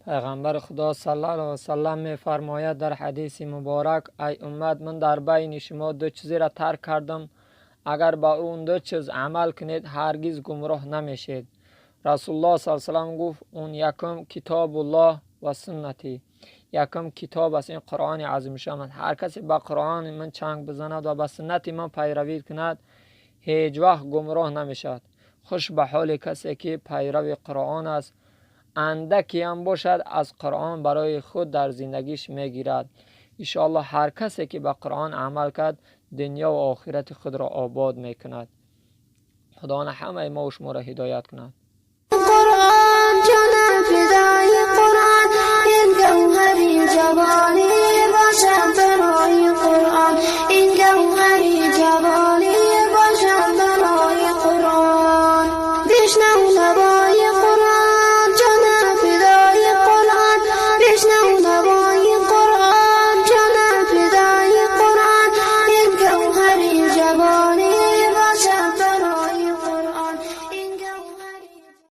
Пайғамбари Худо саллаллоҳу алайҳи васаллам мефармояд дар ҳадиси муборак: ай уммат, ман дар байни шумо ду чизеро тарк кардам, агар ба он ду чиз амал кунед, ҳаргиз гумроҳ намешед. Расулуллоҳ саллаллоҳу алайҳи васаллам гуфт: он якум китобуллоҳ ва суннатӣ. Якум китоб аст ин Қуръони азимушшаън. Ҳар касе ба Қуръони ман чанг бизанад ва ба суннати ман пайравӣ кунад, ҳеҷ вақт гумроҳ намешавад. Хуш ба ҳоли касе ки пайрави Қуръон аст, андаке ҳам бошад, аз Қуръон барои худ дар зиндагиш мегирад. Иншоаллоҳ, ҳар касе ки ба Қуръон амал кард, дунё ва охирати худро обод мекунад. Худованд ҳамаи мо шуморо ҳидоят кунад. Қуръон, ҷонам фидои Қуръон, ин гавҳари ҷавонӣ бошад барои Қуръон, ин гавҳари ҷавонӣ.